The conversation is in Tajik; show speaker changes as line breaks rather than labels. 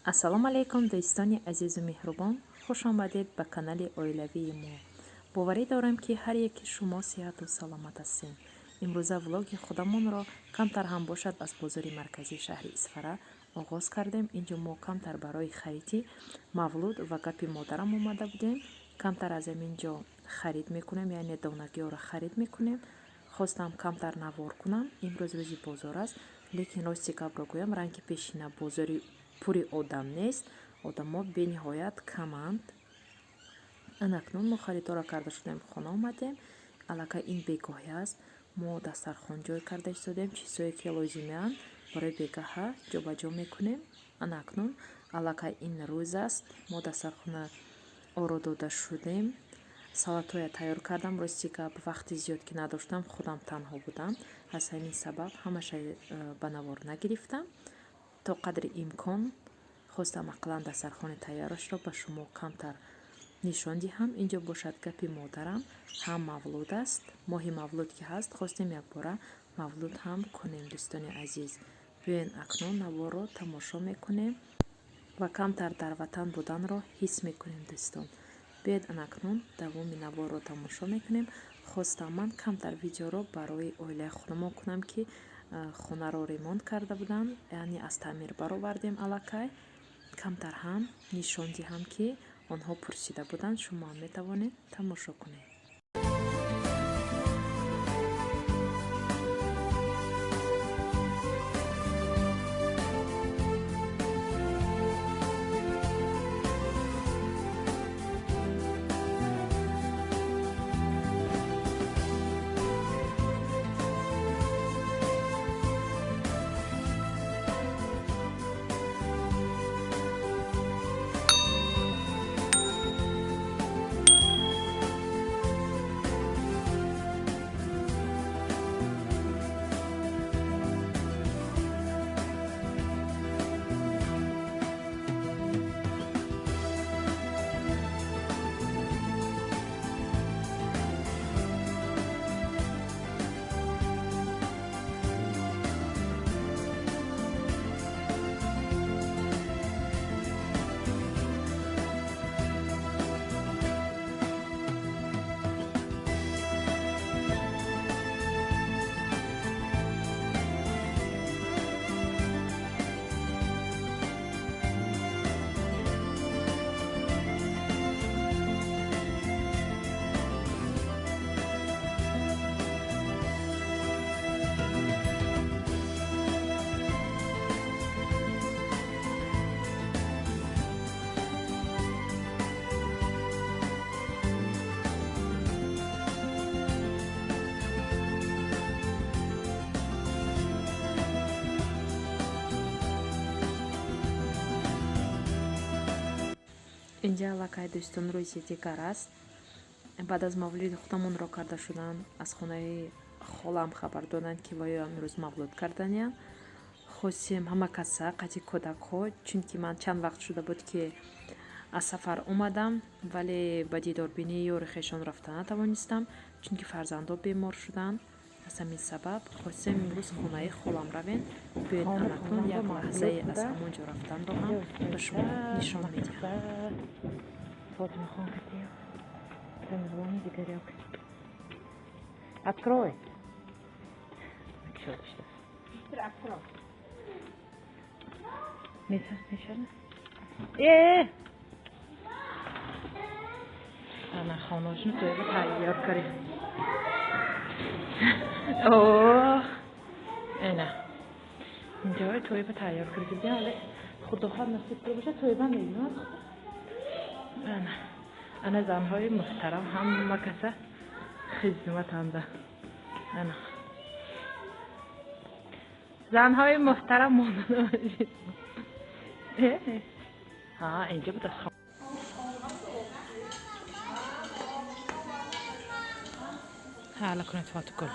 Ассалому алайкум, дӯстони азизу меҳрубон, хуш омадед ба канали оилавии мо. Боварӣ дорам, ки ҳар яки шумо сиҳату саломат ҳастед. Имрӯза влоги худамонро камтар ҳам бошад аз бозори марказии шаҳри Исфара оғоз кардем. Инҷо мо камтар барои хариди мавлуд ва гапи модарам омада будем. Камтар аз ҳамин ҷо харид мекунем, яъне донагиҳоро харид мекунем. Хостам камтар навор кунам. Имрӯз рӯзи бозор аст, лекин рости гапро гӯям, ранги пешина бозори пури одам нест, одамо бениҳоят каманд. Анакнун мо харидҳоро карда шудем, хона омадем. Аллакай ин бегоҳӣ аст, мо дастархон ҷой карда истодем, чизҳое ки лозимианд барои бегаҳа ҷобаҷо мекунем. Анакнун аллакай ин рӯз аст, мо дастархона оро дода шудем, салатҳоя тайёр кардам. Рости гап, вақти зиёд ки надоштам, худам танҳо будам, аз ҳамин сабаб ҳамаша ба навор нагирифтам. То қадри имкон хостам ақаллан дастархони тайёрашро ба шумо камтар нишон диҳам. Инҷо бошад гапи модарам ҳам мавлуд аст. Моҳи мавлуд ки ҳаст, хостем якбора мавлуд ҳам кунем. Дӯстони азиз, биёен, акнун наворро тамошо мекунем ва камтар дар ватан буданро ҳис мекунем. Дӯстон, биёед, анакнун давоми наворро тамошо мекунем. Хостам ман камтар видеоро барои оилаи худамон кунам, ки хонаро ремонт карда будам, яъне аз таъмир баровардем аллакай. Камтар ҳам нишон диҳам, ки онҳо пурсида буданд, шумоам метавонед тамошо кунед. Инҷа аллакай, дӯстон, рӯзи дигар аст. Баъд аз мавлуди худамонро карда шудан, аз хонаи холам хабар доданд, ки ваё имрӯз мавлуд карданиянд. Хостем ҳама каса қати кӯдакҳо, чунки ман чанд вақт шуда буд, ки аз сафар омадам, вале ба дидорбинии ёри хешон рафта натавонистам, чунки фарзандо бемор шуданд. Аз ҳамин сабаб хостем имрӯз хонаи холам равем. Биёед, анакнун як лаҳзае аз ҳамон ҷо рафтанро ҳам ба шумо нишон медиҳам.
Фотимахон катиев. Замирбони дигарёк. Открой.
Открой.
Мешана? Э! Ана хоношину тоеба тайёр карем. О! Эна. Инҷои тоеба тайёр кардем, вале худо хоҳад насиб карда бошад, тоеба мебинад. Ана. Ана занҳои муҳтарам ҳама каса хизматанда. Ана. Занҳои муҳтарам монда. Э? Ҳа, инҷо буд аз ҳала кунед, Фотигул.